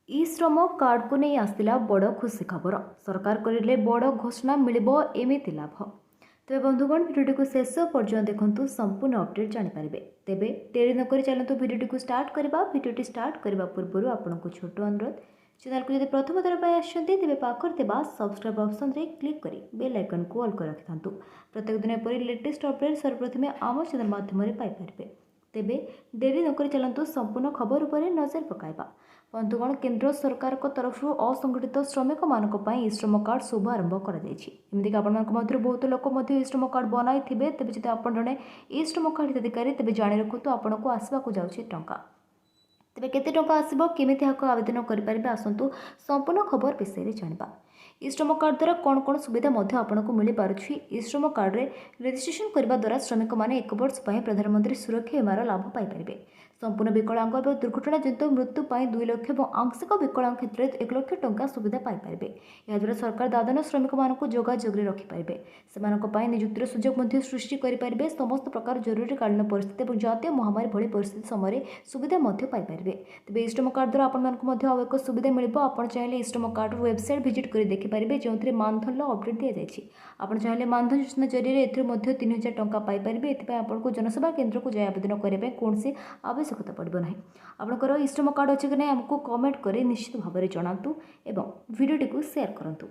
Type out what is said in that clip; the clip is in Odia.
ଇ ଶ୍ରମ କାର୍ଡକୁ ନେଇ ଆସିଲା ବଡ଼ ଖୁସି ଖବର। ସରକାର କରିଲେ ବଡ଼ ଘୋଷଣା, ମିଳିବ ଏମିତି ଲାଭ। ତେବେ ବନ୍ଧୁଗଣ, ଭିଡ଼ିଓଟିକୁ ଶେଷ ପର୍ଯ୍ୟନ୍ତ ଦେଖନ୍ତୁ, ସମ୍ପୂର୍ଣ୍ଣ ଅପଡେଟ୍ ଜାଣିପାରିବେ। ତେବେ ଡେରି ନକରି ଚାଲନ୍ତୁ ଭିଡ଼ିଓଟିକୁ ଷ୍ଟାର୍ଟ କରିବା। ଭିଡ଼ିଓଟି ଷ୍ଟାର୍ଟ କରିବା ପୂର୍ବରୁ ଆପଣଙ୍କୁ ଛୋଟ ଅନୁରୋଧ, ଚ୍ୟାନେଲକୁ ଯଦି ପ୍ରଥମ ଥର ପାଇଁ ଆସିଛନ୍ତି, ତେବେ ପାଖରେ ଥିବା ସବସ୍କ୍ରାଇବ୍ ଅପସନ୍ରେ କ୍ଲିକ୍ କରି ବେଲ୍ ଆଇକନ୍କୁ ଅଲ୍ କରି ରଖିଥାନ୍ତୁ। ପ୍ରତ୍ୟେକ ଦିନ ଏପରି ଲେଟେଷ୍ଟ ଅପଡେଟ୍ ସର୍ବପ୍ରଥମେ ଆମ ଚ୍ୟାନେଲ ମାଧ୍ୟମରେ ପାଇପାରିବେ। ତେବେ ଡେରି ନକରି ଚାଲନ୍ତୁ ସମ୍ପୂର୍ଣ୍ଣ ଖବର ଉପରେ ନଜର ପକାଇବା। ବନ୍ଧୁଗଣ, କେନ୍ଦ୍ର ସରକାରଙ୍କ ତରଫରୁ ଅସଂଗଠିତ ଶ୍ରମିକମାନଙ୍କ ପାଇଁ ଇ ଶ୍ରମ କାର୍ଡ଼ ଶୁଭାରମ୍ଭ କରାଯାଇଛି। ଏମିତିକି ଆପଣମାନଙ୍କ ମଧ୍ୟରୁ ବହୁତ ଲୋକ ମଧ୍ୟ ଇ ଶ୍ରମ କାର୍ଡ଼ ବନାଇଥିବେ। ତେବେ ଯଦି ଆପଣ ଜଣେ ଇ ଶ୍ରମ କାର୍ଡ଼ ହିତାଧିକାରୀ, ତେବେ ଜାଣି ରଖନ୍ତୁ, ଆପଣଙ୍କୁ ଆସିବାକୁ ଯାଉଛି ଟଙ୍କା। ତେବେ କେତେ ଟଙ୍କା ଆସିବ, କେମିତି ଏହାକୁ ଆବେଦନ କରିପାରିବେ, ଆସନ୍ତୁ ସମ୍ପୂର୍ଣ୍ଣ ଖବର ବିଷୟରେ ଜାଣିବା। ଇ ଶ୍ରମ କାର୍ଡ଼ ଦ୍ୱାରା କ'ଣ କ'ଣ ସୁବିଧା ମଧ୍ୟ ଆପଣଙ୍କୁ ମିଳିପାରୁଛି? ଇ ଶ୍ରମ କାର୍ଡ଼ରେ ରେଜିଷ୍ଟ୍ରେସନ କରିବା ଦ୍ୱାରା ଶ୍ରମିକମାନେ ଏକ ବର୍ଷ ପାଇଁ ପ୍ରଧାନମନ୍ତ୍ରୀ ସୁରକ୍ଷା ବୀମାର ଲାଭ ପାଇପାରିବେ। ସମ୍ପୂର୍ଣ୍ଣ ବିକଳାଙ୍ଗ ଏବଂ ଦୁର୍ଘଟଣାଜନିତ ମୃତ୍ୟୁ ପାଇଁ 2 ଲକ୍ଷ ଏବଂ ଆଂଶିକ ବିକଳାଙ୍ଗ କ୍ଷେତ୍ରରେ 1 ଲକ୍ଷ ଟଙ୍କା ସୁବିଧା ପାଇପାରିବେ। ଏହାଦ୍ୱାରା ସରକାର ଦାଦନ ଶ୍ରମିକମାନଙ୍କୁ ଯୋଗାଯୋଗରେ ରଖିପାରିବେ। ସେମାନଙ୍କ ପାଇଁ ନିଯୁକ୍ତିର ସୁଯୋଗ ମଧ୍ୟ ସୃଷ୍ଟି କରିପାରିବେ। ସମସ୍ତ ପ୍ରକାର ଜରୁରୀକାଳୀନ ପରିସ୍ଥିତି ଏବଂ ଜାତୀୟ ମହାମାରୀ ଭଳି ପରିସ୍ଥିତି ସମୟରେ ସୁବିଧା ମଧ୍ୟ ପାଇପାରିବେ। ତେବେ ଇ ଶ୍ରମ କାର୍ଡ଼ ଦ୍ୱାରା ଆପଣମାନଙ୍କୁ ମଧ୍ୟ ଆଉ ଏକ ସୁବିଧା ମିଳିବ। ଆପଣ ଚାହିଁଲେ ଇ ଶ୍ରମ କାର୍ଡ଼ର ୱେବସାଇଟ୍ ଭିଜିଟ୍ କରି ଦେଖିପାରିବେ, ଯେଉଁଥିରେ ମାନଧନର ଅପଡେଟ୍ ଦିଆଯାଇଛି। ଆପଣ ଚାହିଁଲେ ମାନଧନ ଯୋଜନା ଜରିଆରେ ଏଥିରୁ ମଧ୍ୟ 3000 ଟଙ୍କା ପାଇପାରିବେ। ଏଥିପାଇଁ ଆପଣଙ୍କୁ ଜନସେବା କେନ୍ଦ୍ରକୁ ଯାଇ ଆବେଦନ କରିବା ପାଇଁ କୌଣସି ଆବଶ୍ୟକତା ପଡ଼ିବ ନାହିଁ। ଆପଣଙ୍କର ଇ ଶ୍ରମ କାର୍ଡ଼ ଅଛି କି ନାହିଁ, ଆମକୁ କମେଣ୍ଟ କରି ନିଶ୍ଚିତ ଭାବରେ ଜଣାନ୍ତୁ ଏବଂ ଭିଡ଼ିଓଟିକୁ ସେୟାର କରନ୍ତୁ।